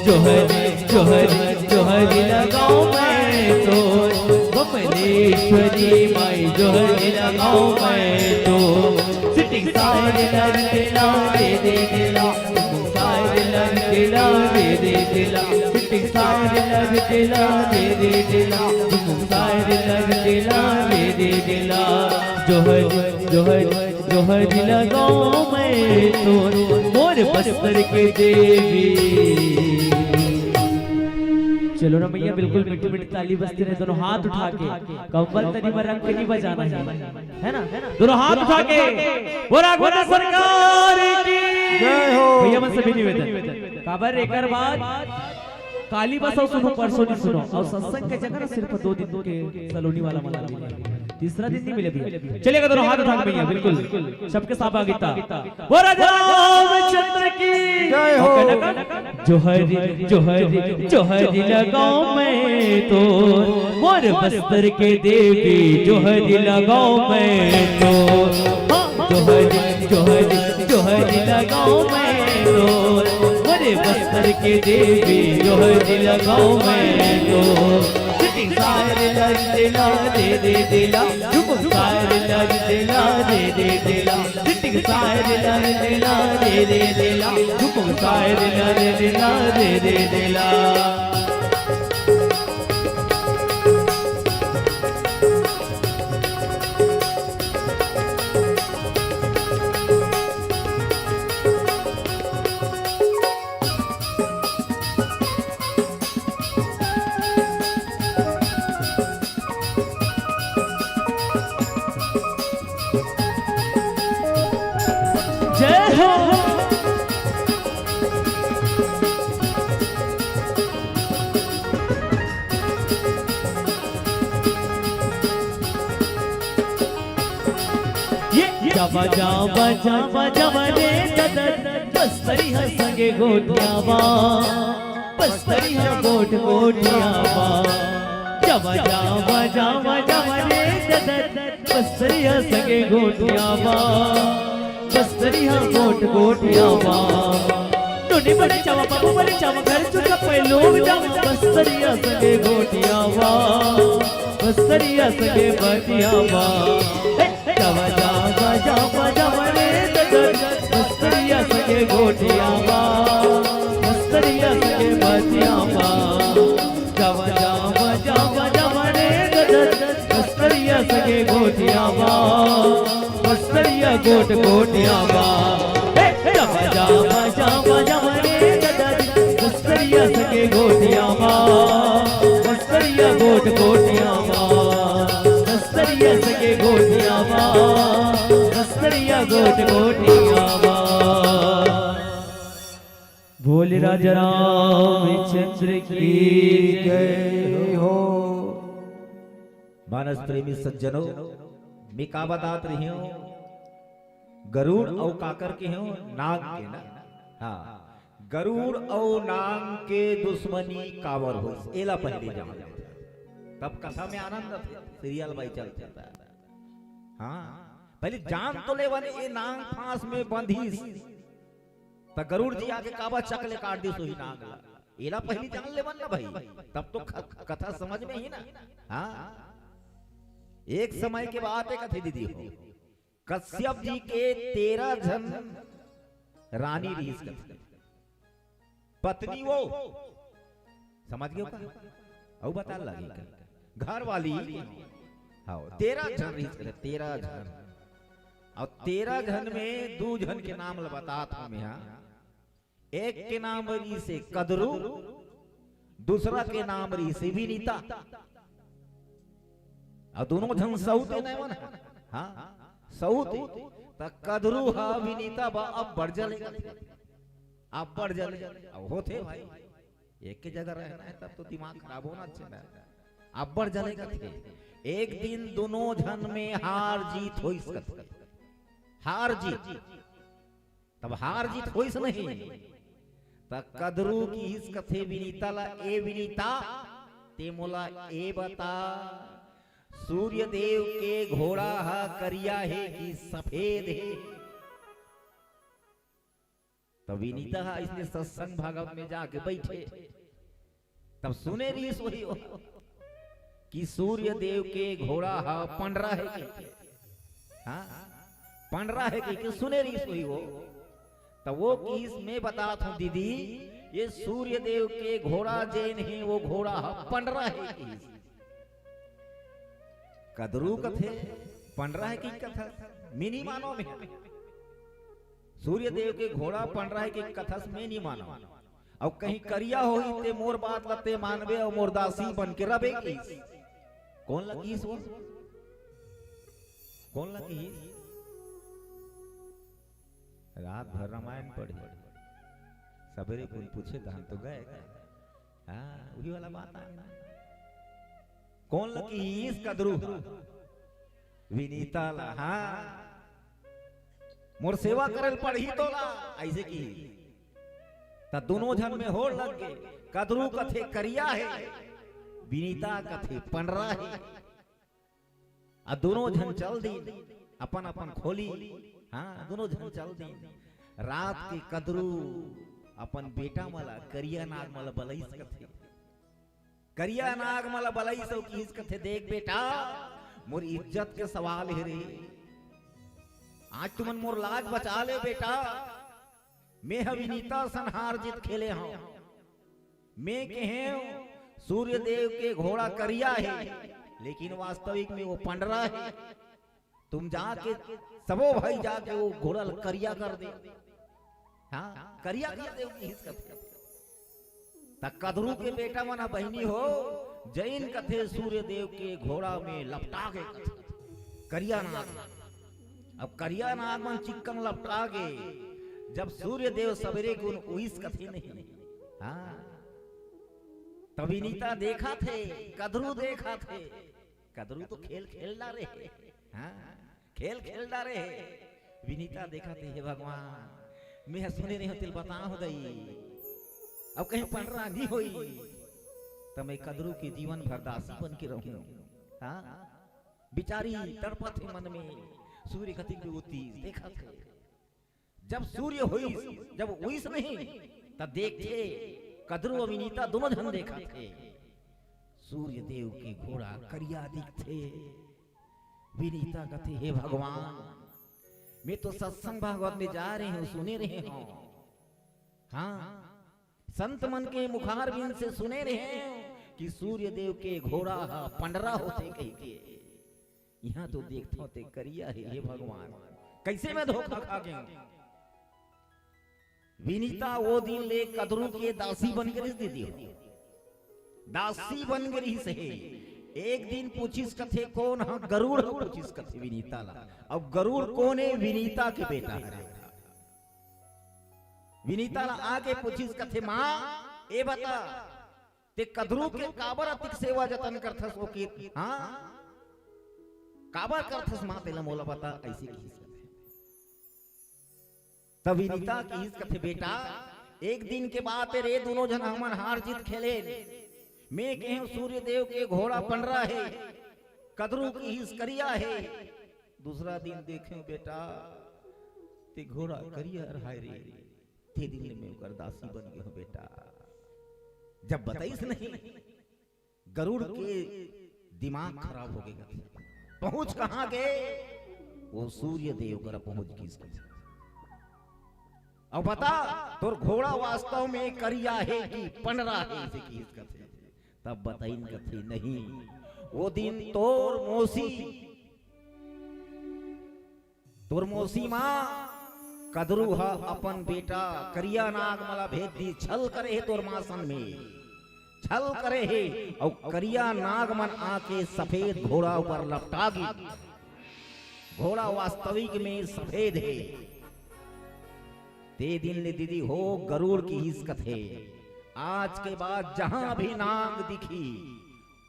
जोहर, जोहर, जोहर लगाओ मैं तो, बबलेश्वरी माई, जोहर लगाओ मैं तो। सिटिंग सायर लग तेला दे दे तेला, सायर लग तेला दे दे तेला, सिटिंग सायर लग तेला दे दे तेला, सायर लग तेला दे दे तेला। जोहर, जोहर, जोहर लगाओ मैं तो, मोर बस्तर के देवी। चलो ना भैया, बिल्कुल मीठी मीठी ताली बजती रहे, दोनों हाथ उठा के कंबल तनी में रख के नहीं बजाना है, है ना? दोनों हाथ उठा के बोला, गोविंद सरकार की जय हो। भैया मन से भी निवेदन, काबर एकर बाद काली बस अउ सुनो, परसों नहीं सुनो, अउ सत्संग के जगह ना सिर्फ दो दिन के सलोनी वाला मना मिले, तीसरा दिन नहीं मिले भैया। चलिएगा, दोनों हाथ उठा के भैया, बिल्कुल सबके साथ आगे था। बोला राम चंद्र की जय हो। जोहर, जोहर, जोहर लगाओ मैं तो, मोर बस्तर के देवी, जोहर लगाओ मैं तो। हाँ, जोहर, जोहर, जोहर लगाओ मैं तो, मोरे बस्तर के देवी, जोहर लगाओ मैं तो। सिटिंग सायर लग तेला दे दे तेला, झुमुक सायर लग तेला दे दे तेला। सिटिंग सायर लग तेला दे दे तेला, झुमुक सायर लग तेला दे दे तेला। जय हो। बजा बजा बजा रे ददर, बस्तरिया संगे गोठियावा, बस्तरिया गोठ गोठियावा। जा बजा बजा बजा रे ददर, बस्तरिया संगे गोठियावा, बस्तरिया गोठ गोठियावा। नोनी बड़े चावा, बाबू बड़े चावा, घर चुका पहलो जावा, बस्तरिया संगे गोठियावा, बस्तरिया संगे बतियावा। हे, जावा, जावा, जावा, जावा रे ददर, बस्तरिया संगे गोठियावा, बस्तरिया संगे बतियावा। जावा, जावा, जावा, जावा रे ददर, बस्तरिया संगे गोठियावा, बस्तरिया गोठ गोठियावा। हे, जावा, जावा, जावा, जावा रे ददर, बस्तरिया संगे गोठियावा, बस्तरिया गोठ गोठियावा। बस्तरिया संगे गोठियावा, बस्तरिया गोठ गोठियावा। बोल राजा रामचंद्र की जय हो। मानस प्रेमी सज्जनों, मैं का बतात रही हूँ, गरुड़ अउ काकर के हूँ, नाग के ना। हाँ, गरुड़ अउ नाग के दुश्मनी काबर होइस, एला पहले जान लेते। तब कथा में आनंद आथे, सीरियल भाई चलथे। हाँ, पहले जान तो लेवन, ए नाग फांस में बंधिस, त गरुड़ जी आके काबर चकले काट दिस ओही नाग ला, एला पहली जान लेवन ना भाई, तब तो ख-, कथा समझ में ही ना। हाँ, एक समय के बात है कथे दीदी हो, कश्यप जी के तेरह झन रानी रिहिस कथे। पत्नी वो, समझ गयो का? अउ बता लगी का? घर वाली। हाँ, तेरह झन रिहिस कथे, तेरह झन। अउ तेरह झन में दू झन के नाम ल बतात हंव मैं हा। एक के नाम रिहिसे कदरू, दूसरा के नाम रिहिसे विनीता। अउ दोनों झन सऊते नैवन। हाँ, सऊते। त कदरू हा विनीता बर अब्बड़ जले कथे। अब्बड़ जले। अब होथे भाई, एक के जगह रहना है तब तो दिमाग खराब होना चाहिए ना। अब्बड़ जले कथे। एक दिन दोनों झन में हार जीत होइस कथे। हार जीत। तब हार जीत होइस नहीं, त कदरू किहिस कथे विनीता ला, ए विनीता, ते मोला ए बता, सूर्य देव के घोड़ा हा करिया हे कि सफेद हे? त विनीता हा अइसने सत्संग भागवत में जाके बइठे, तब सुने रिहिस होही वो कि सूर्य देव के घोड़ा हा पंडरा हे कहिके। हाँ, पंडरा हे कहिके सुने रिहिस होही वो। त वो किहिस, मैं बतात हंव दीदी, ये सूर्य देव के घोड़ा जेन हे, वो घोड़ा हा पंडरा हे किहिस। कदरू कथे, पंडरा हे कहिके कथस, मैं नी मानंव मैं। सूर्य देव के घोड़ा पंडरा हे कहिके कथस, मैं नी मानंव। अउ कहीं करिया होही ते मोर बात ल ते मानबे अउ मोर दासी बन के रबे किहिस। कोन ल किहिस वो? कोन ल किहिस? रात भर रामायण पढ़े, सबेरे कोई पूछे तहन तो गए। हाँ, उही वाला बात आ गे ना। कोन ल किहिस कदरू? विनीता ला। हाँ, मोर सेवा करे ल पड़ही तोला, अइसे किहिस। त दोनों झन में होड़ लग गे। कदरू कथे करिया हे, विनीता कथे पंडरा हे। अउ दोनों झन चल दिन अपन अपन खोली। हाँ, दोनों झन चल दिन। रात के कदरू अपन बेटा मन ला, करिया नाग मन ला बलइस कथे। करिया नाग मन ला बलइस अउ किहिस कथे, देख बेटा, मोर इज्जत के सवाल हे रे, आज तुमन मोर लाज बचा ले बेटा। मैं ह विनीता सन हार जीत खेले हंव। मैं कहेंव सूर्य देव के घोड़ा करिया हे, लेकिन वास्तविक में वो पंडरा हे। तुम जाके, सबो भाई जाके वो घोड़ा ल करिया कर दे। हाँ, करिया कर दे, वो किहिस कथे। त कदरू के बेटा मन ह, बहिनी हो, जइन कथे सूर्य देव के घोड़ा में लपटा गे कथे करिया नाग। अब करिया नाग मन चिक्कन लपटा गे, जब सूर्य देव सबेरे कुन उइस कथे नहीं। हाँ, त विनीता देखथे, कदरू देखथे, कदरू तो खेल खेल डारे हे। हाँ, खेल खेल डारे हे। विनीता देखत हे, "हे भगवान, मैं ह सुने नइ हों, तेला बता हो दई, अब कहीं पंडरा नइ होई, त मैं कदरू के जीवन भर दासी बन के रहूं।" हाँ, बिचारी तड़पत हे मन में, सूर्य कतिक भी उतीस देखत हे। जब सूर्य होइस, जब उइस नहीं, त देखथे, कदरू अउ विनीता दोनों झन देखत हे। सूर्य देव के घोड़ा करिया दिखथे। विनीता कथे, "हे भगवान, मैं तो सत्संग भागवत में जाय रहे हों, सुने रहे हों, हाँ, संत मन के मुखारबिंद से सुने रहे हों कि सूर्य देव के घोड़ा ह पंडरा होथे कहिके। इहां तो देखथों ते करिया हे, हे भगवान, कइसे मैं धोखा खा गेंव?" विनीता ओ दिन ले कदरू के दासी बन गे रिहिस दीदी हो। दासी बन गे रिहिस हे। एक दिन पूछिस कथे, "कोन ह?" गरुड़ ह पूछिस कथे विनीता ला। अब गरुड़ कोन हे? विनीता के बेटा हरे। विनीता ला आके पूछिस कथे, "माँ, ए बता, ते कदरू के काबर अतिक सेवा जतन करथस ओ के? हाँ? काबर करथस माँ, तेला मोला बता," अइसे किहिस कथे। तब विनीता किहिस कथे, "बेटा, एक दिन के बात हे रे, दूनों झन हमन हार जीत खेलेन। मैं कहेंव सूर्य देव के घोड़ा पंडरा हे, कदरू किहिस करिया हे। दूसरा दिन देखेंव बेटा, ते घोड़ा करिया रहय रे, ते दिन ले मैं ओकर दासी बन गे हों बेटा।" जब बताइस नहीं, गरुड़ के दिमाग खराब हो गे कथे। पहुंच कहां गे? ओ सूर्य देव करा पहुंच गिस कथे। "अब बता, तोर घोड़ा वास्तव में करिया हे कि पंडरा हे?" अइसे किहिस कथे। तब बताइन कथे, "नहीं, ओ दिन तोर मौसी तोर मौसी माँ, कदरू ह अपन बेटा करिया नाग मन ला भेज दिस, छल करे हे तोर माँ संग में, छल करे हे, अउ करिया नाग मन आके सफेद घोड़ा ऊपर लपटा गिस। घोड़ा वास्तविक में सफेद हे। ते दिन ले दीदी हो गरुड़ किहिस कथे, आज के बाद जहां भी नाग दिखही,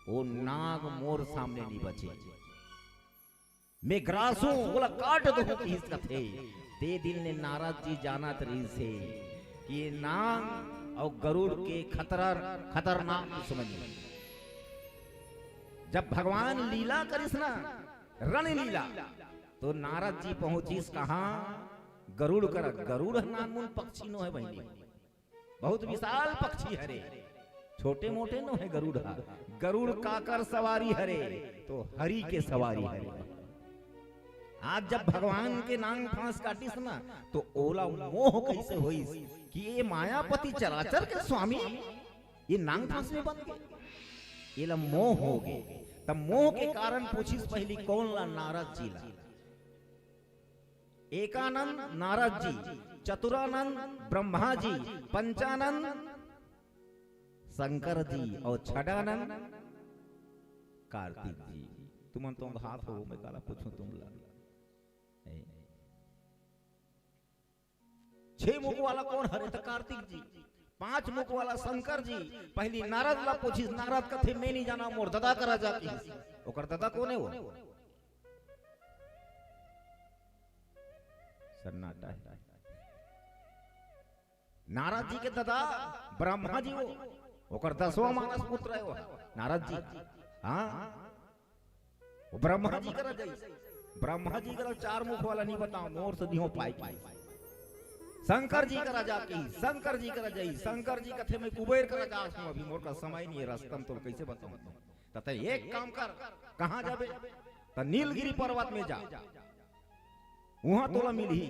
ओ नाग मोर सामने नइ बचे। मैं ग्रासूं, ओला काट दूं किहिस कथे। ते दिन ले नारद जी जानत रिहिस हे कि ये नाग अउ गरुड़ के खतरा, खतरनाक दुश्मनी। जब भगवान लीला करिस ना, रणलीला, तो नारद जी पहुंचिस कहां? गरुड़ करा। गरुड़ ह नानमुन पक्षी नोहे बहिनी, बहुत विशाल पक्षी हरे, छोटे मोटे नोहे गरुड़ ह। गरुड़ काकर सवारी हरे? तो हरि के सवारी हरे। आज जब भगवान के नांग फांस काटिस ना, तो ओला मोह कइसे होइस कि ये मायापति चराचर के स्वामी ये नांग फांस में बंद गे, एला मोह हो गे। तब मोह के कारण पूछिस पहिली कोन ला? नारद जी ला। एकानंद नारद जी, चतुरानंद ब्रह्मा जी, पंचानंद शंकर जी अउ छठानंद कार्तिक जी। तुमन तो हाथ हो, मैं काला पूछूं तुम ला। ए, छह मुख वाला कोन हरे? त कार्तिक जी। पांच मुख वाला शंकर जी। पहिली नारद ला पूछिस, नारद कथे, "मैं नइ जानंव, मोर ददा करा जा," किहिस। ओकर ददा कोन हे वो? सन्नाटा हे। नारद जी के ददा ब्रह्मा जी वो, ओकर दसवां मानस पुत्र हे वो, नारद जी। हाँ, वो ब्रह्मा जी करा जाइस। ब्रह्मा जी करा चार मुख वाला नइ बतांव, मोर से नइ हो पाय किहिस। शंकर जी करा जा किहिस, शंकर जी करा जाइस। शंकर जी कथे, "मैं कुबेर करा जात हंव, अभी मोर करा समय नइ हे, रस्ता म तोला कइसे बतांव?" त तैं एक काम कर, कहां जाबे? त नीलगिरी पर्वत में जा, उहां तोला मिलही।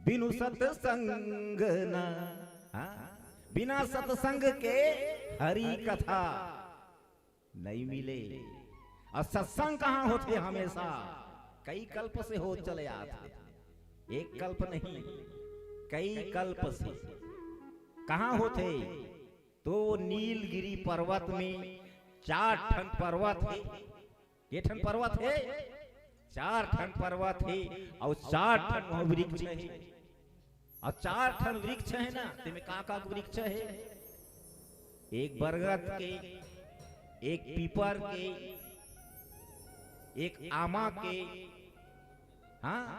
बिनु सत्संग ना, हाँ? बिना सत्संग के हरि कथा नइ मिले। अउ सत्संग कहां होथे? हमेशा कई कल्प से होत चले आत हे। एक कल्प नहीं, कई कल्प से। कहां होथे? तो नीलगिरी पर्वत में चार ठन पर्वत हे। के ठन पर्वत हे? चार ठन पर्वत हे, अउ चार ठन वहां वृक्ष हे। अउ चार ठन वृक्ष हे ना, तेमे का का वृक्ष हे? एक बरगद के, एक पीपर के, एक आमा के, हाँ,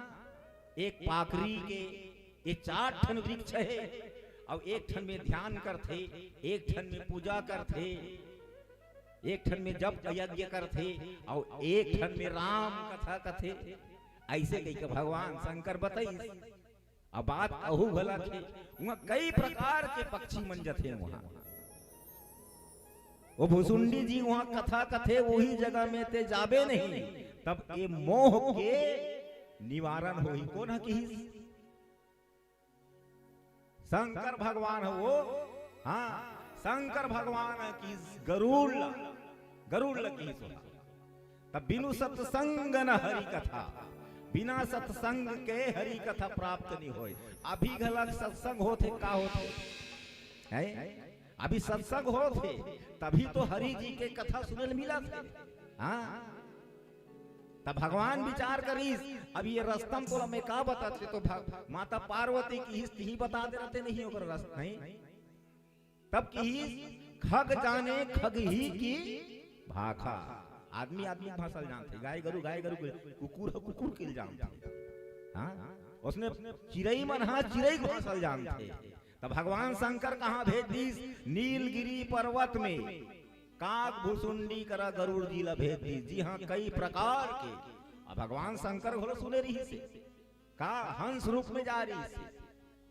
एक पाखरी के ये चार ठन वृक्ष हे, अउ एक ठन में ध्यान करथे, एक ठन में पूजा करथे, एक ठन में जप यज्ञ करथे, अउ एक ठन में राम कथा कथे। अइसे कहिके भगवान शंकर बतइस। अब बात अहू घला के, उहाँ कई प्रकार के पक्षी मन जथे उहाँ। वो भुसुंडी जी उहाँ कथा कथे, वही जगह में ते जाबे नहीं, तब ये मोह के निवारण होही। कोन ह किहिस? शंकर भगवान ह वो। हाँ, शंकर भगवान ह किहिस गरुड़ ला, गरुड़ ला किहिस वो। तब बिनु सत्संग न हरि कथा, बिना सत्संग के हरि कथा प्राप्त नहीं होय। अभी घलक सत्संग होथे, का होथे? हैं? अभी सत्संग होथे, तभी तो हरि जी के कथा सुने ल मिलथे। हाँ, तब भगवान विचार करिस, अब ये रस्ता म तोला मैं का बताथे, तो भग-, माता पार्वती किहिस, तिही बता दे रहते नहीं ओकर रस्ता, नहीं? तब किहिस, खग जाने खगही की भाखा। आदमी आदमी के भाषा ल जानथे, गाय गरु गाय गरु के, कुकुर ह कुकुर के ल जानथे। हाँ, ओसने चिरई मन ह चिरई के भाषा ल जानथे। तब भगवान शंकर कहाँ भेज दिस? नीलगिरी पर्वत में काग भुसुंडी करा गरुड़ जी ला भेज दिस, जी हाँ, कई प्रकार के। अब भगवान शंकर घलो सुने रहिस हे, का हंस रूप में जा रहिस हे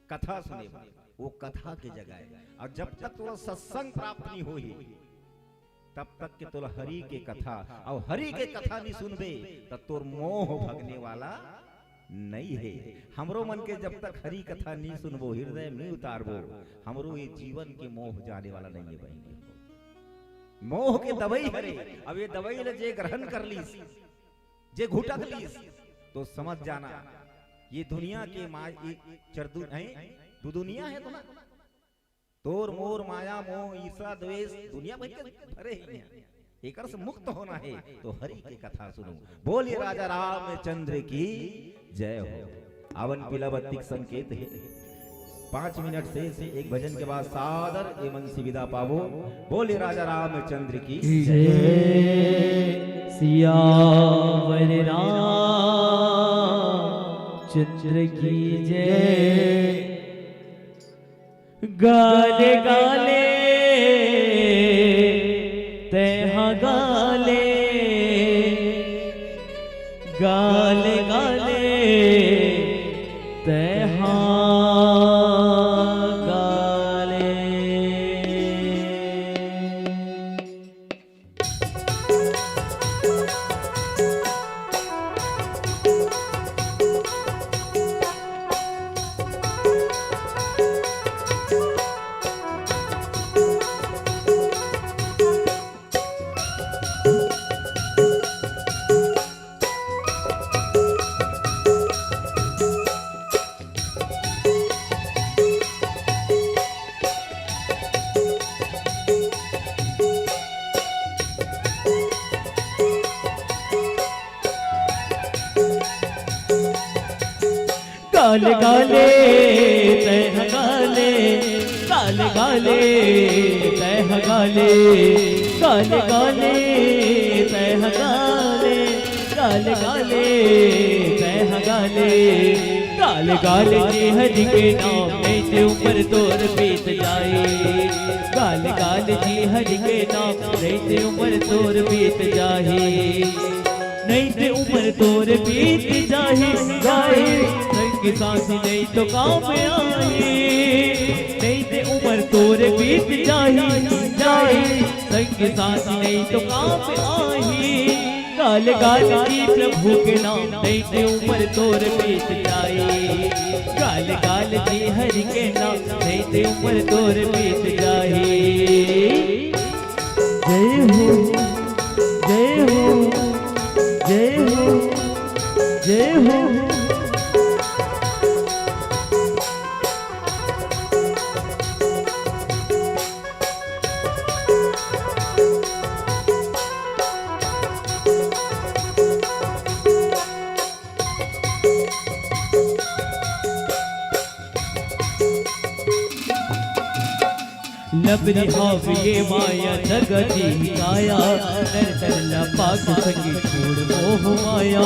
कथा सुने बर, वो कथा के जगह हे। अउ जब तक तोला सत्संग प्राप्त नहीं होही, तब तक के तोला हरि के कथा, अउ हरि के कथा नहीं सुनबे, त तोर मोह भगने वाला नहीं हे। हमरो मन के जब तक हरि कथा नहीं सुनबो, हृदय में नहीं उतारबो, हमरो ये जीवन के मोह जाने वाला नहीं हे बहिनी। मोह के दवाई हरे, अब ये दवाई ल जे ग्रहण कर लिस, जे घुटक लिस, तो समझ जाना, ये दुनिया के मा-, ये चरदु-, हैं? दू दुनिया हे तो ना, तोर मोर माया मोह ईर्षा द्वेष दुनिया भर के भरे हे इहाँ। एकर से मुक्त होना हे तो हरि के कथा सुनो। बोलिए राजा रामचंद्र की जय हो। आवन पीला बत्ती के संकेत हे। पाँच मिनट से, से एक भजन के बाद सादर ए मन से विदा पाबो। बोलिए राजा रामचंद्र की जय। जय सियावर रामचंद्र की जय। गाले गाले तैहा गाले, गाले गाले तैहा गाले। गाले गाले तैहा गाले, गाले गाले तैहा गाले, गाले गाले तैहा गाले, गाले गाले तैहा गाले। गाले गाले जी हरि के नाम, नहीं ते उमर तोर बीत जाही। गाले गाले जी हरि के नाम, नहीं ते उमर तोर बीत जाही। नहीं ते उमर तोर बीत जाही, जाही। संग साथी नहीं तो काम आही। नहीं ते उमर तोर बीत जाही, जाही। संग साथी नहीं तो काम आही। गाले गाले जी प्रभु के नाम, नहीं ते उमर तोर बीत जाही। गाले गाले जी हरि के नाम, नहीं ते उमर तोर बीत जाही। जय हो, जय हो, जय हो, जय हो। लबरी हाव ये माया जगती काया, नर नर लपाक संगी छोड़ मोह माया।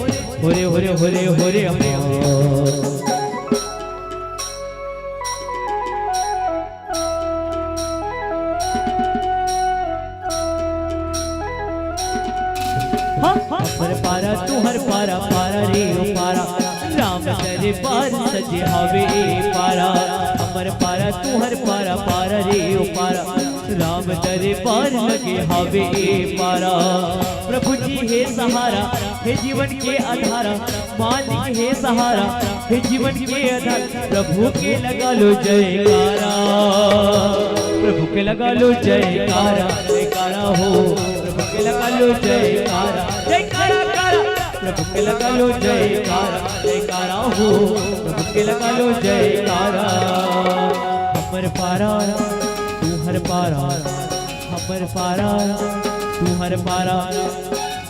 होरे होरे होरे होरे। हमर पारा तुहर पारा, पारा रे ओ पारा, राम दरबार सजे हवे ए पारा। हमर पारा तुहर पारा, पारा रे ओ पारा, राम दरबार लगे हवे ए पारा। प्रभु जी हे सहारा, हे जीवन के आधारा, मालिक हे सहारा, हे जीवन के आधार। प्रभु के लगा लो जयकारा, प्रभु के लगा लो जयकारा, जयकारा हो। प्रभु के लगा लो जयकारा, जयकारा कारा। प्रभु के लगा लो जयकारा, जयकारा हो। प्रभु के लगा लो जयकारा। हमर पारा तुहर पारा, हमर पारा तुहर पारा,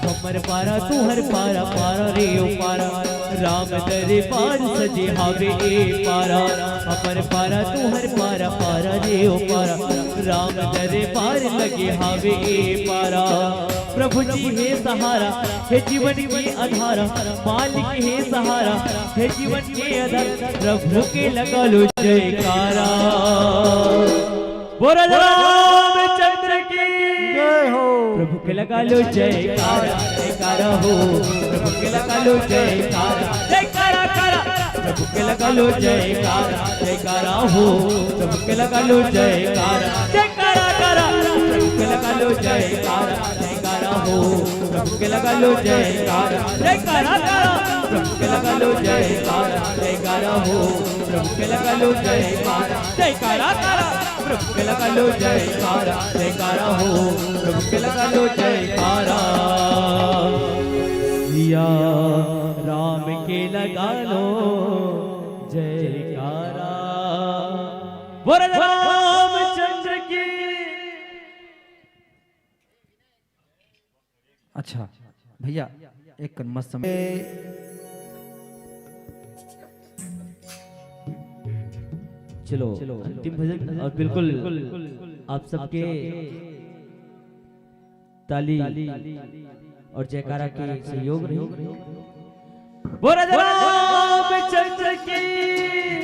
हमर पारा तुहर पारा, पारा रे ओ पारा, राम दरबार सजे हवे ए पारा। हमर पारा तुहर पारा, पारा रे ओ पारा, राम दरबार लगे हवे ए पारा। प्रभु जी हे सहारा, हे जीवन के आधारा, मालिक हे सहारा, हे जीवन के आधार। प्रभु के लगा लो जयकारा। बोल रामचंद्र की जय हो। प्रभु के लगा लो जयकारा, जयकारा हो। प्रभु के लगा लो जयकारा, जयकारा कारा। प्रभु के लगा लो जयकारा, जयकारा हो। प्रभु के लगा लो जयकारा, जयकारा कारा। प्रभु के लगा लो जयकारा, जयकारा हो। प्रभु के लगा लो जयकारा, जयकारा कारा। प्रभु के लगा लो जयकारा, जयकारा हो। प्रभु के लगा लो जयकारा, जयकारा कारा। प्रभु के लगा लो जयकारा, जयकारा हो। प्रभु के लगा लो जयकारा। सिया राम के लगा लो जयकारा। बोल रामचंद्र की। अच्छा भैया, एक कन मस्त समय। चलो, अंतिम भजन और बिल्कुल आप सबके ताली और जयकारा के सहयोग रही। बोल रामचंद्र की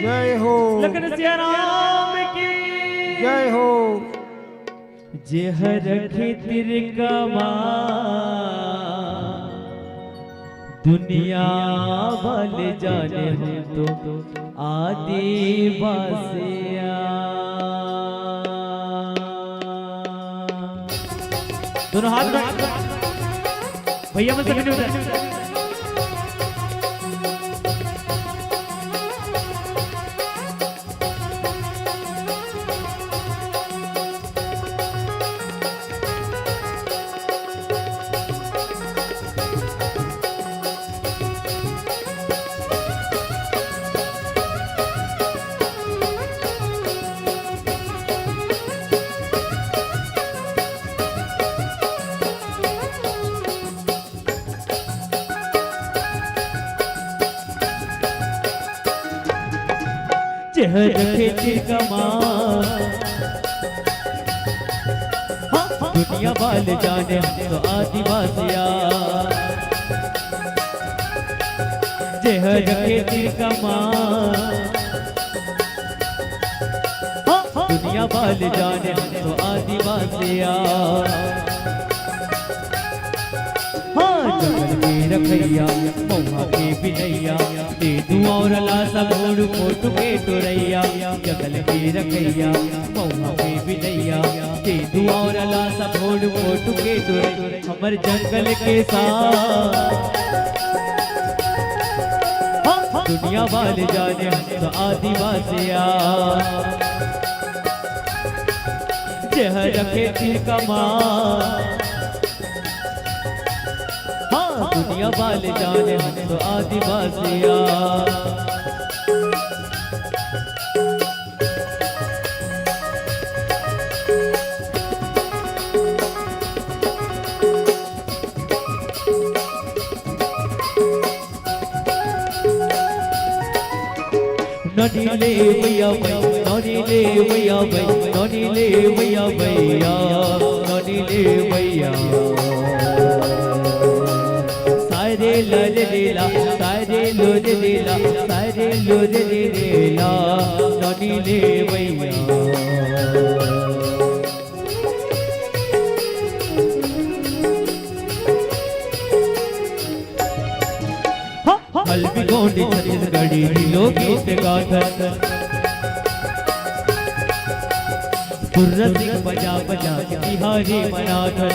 जय हो। लखन सिया राम की जय हो। जे हर खेती कमा दुनिया वाले जाने हम तो आदिवासिया। दोनों हाथ उठा। भैया मन से विनती है। जेहर रखे चिरकमा, हाँ, दुनिया वाले जाने हम तो आदिवासिया। जेहर रखे चिरकमा, हाँ, दुनिया वाले जाने हम तो आदिवासिया। हाँ, जंगल के रखैया, मउहा के बिनैया, तेंदू अउ रलासा, भोर फोटू के टोरैया। जंगल के रखैया, मउहा के बिनैया, तेंदू अउ रलासा, भोर फोटू के टोरैया। हमर जंगल के साथ दुनिया वाले जाने हम तो आदिवासिया। जेहर रखे चिरकमा, हाँ, दुनिया वाले जाने हम तो आदिवासिया। ननी ले भैया भैया, ननी ले भैया भैया, ननी ले भैया भैया, ननी ले भैया। सारे लर लेला, सारे लोर लेला, सारे लोर लेला, ननी ले भैया। हल्बी गोंडी छत्तीसगढ़ी ढिलो गीत गाथन। बुर्रा सिंह बजा बजा के तिहारी मनाथन।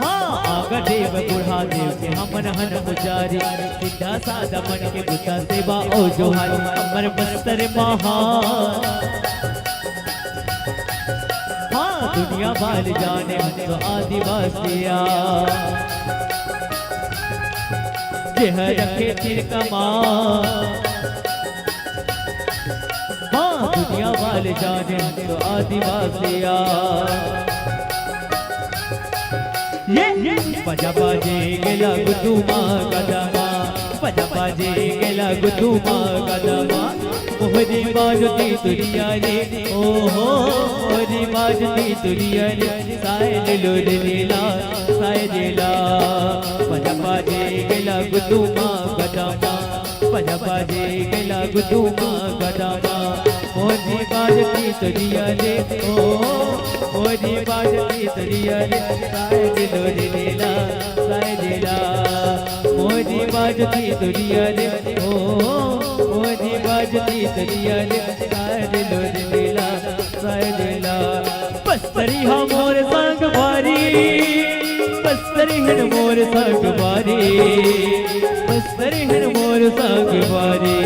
हाँ, आगा देव बूढ़ा देव के हमन हन पुजारी। सीधा साधा मन के बुता सेवा अउ जोहारी। हमर बस्तर महान। हाँ, दुनिया वाले जाने हम तो आदिवासिया। जेहर रखे चिरकमा, हाँ, दुनिया वाले जाने हम तो आदिवासिया। ये, ये। बजा बाजे गेला गुदुमा गदमा, बजा बाजे गेला गुदुमा गदमा। मोहरी बाजती तुरिया रे, ओ हो, मोहरी बाजती तुरिया रे, साय ले लो रे लेला, साय लेला। बजा बाजे गेला गुदुमा गदमा, बजा बाजे गेला गुदुमा गदमा। मोहरी बाजती तुरिया रे, ओ, मोहरी बाजती तुरिया रे, साय ले लो रे लेला, साय लेला। मोहरी बाजती तुरिया रे, ओ, मोहरी बाजती तुरिया रे, साय ले लो रे लेला, साय लेला। बस्तरी हा मोर संगवारी, बस्तरी हन मोर संगवारी, बस्तरी हन मोर संगवारी।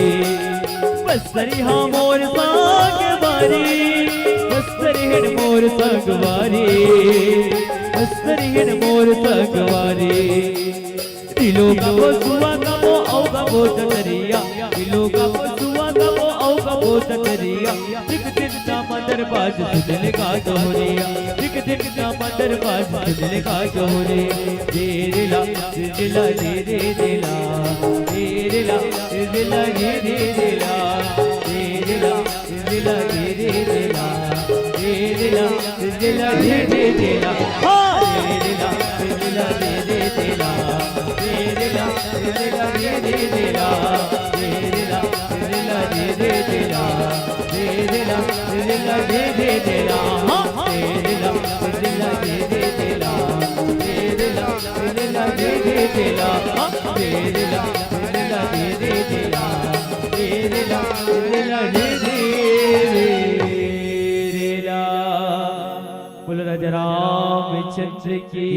बस्तरी हा मोर संगवारी, बस्तरी हन मोर संगवारी, बस्तरी हन मोर संगवारी। ढिलो गाबो, सुआ गाबो, अउ गाबो ददरिया। ढिलो गाबो, सुआ गाबो, अउ गाबो ददरिया। दिक दिक ना मदर बाज सुजल का जोहरिया। दिक दिक ना मदर बाज सुजल का जोहरिया। रे रे ला, रे रे ला, रे रे रे ला। रे रे ला, रे रे ला, रे रे रे ला। रे रे ला, रे रे रे ला। रे रे ला, रे रे ला, रे रे रे ला। हाँ। रे रे ला, रे रे ला, रे रे रे ला। रे रे ला, रे रे ला, रे रे रे ला। रे रे ला, रे रे ला, रे रे रे ला। रे रे ला, रे रे ला, रे रे रे ला। हाँ। रे रे ला, रे रे ला, रे रे रे ला। रे रे ला, रे रे ला, रे रे रे ला। हाँ। रे रे ला, रे रे ला, रे रे रे ला। रे रे ला, रे रे ला, रे रे रे ला। बोलो राजा रामचंद्र की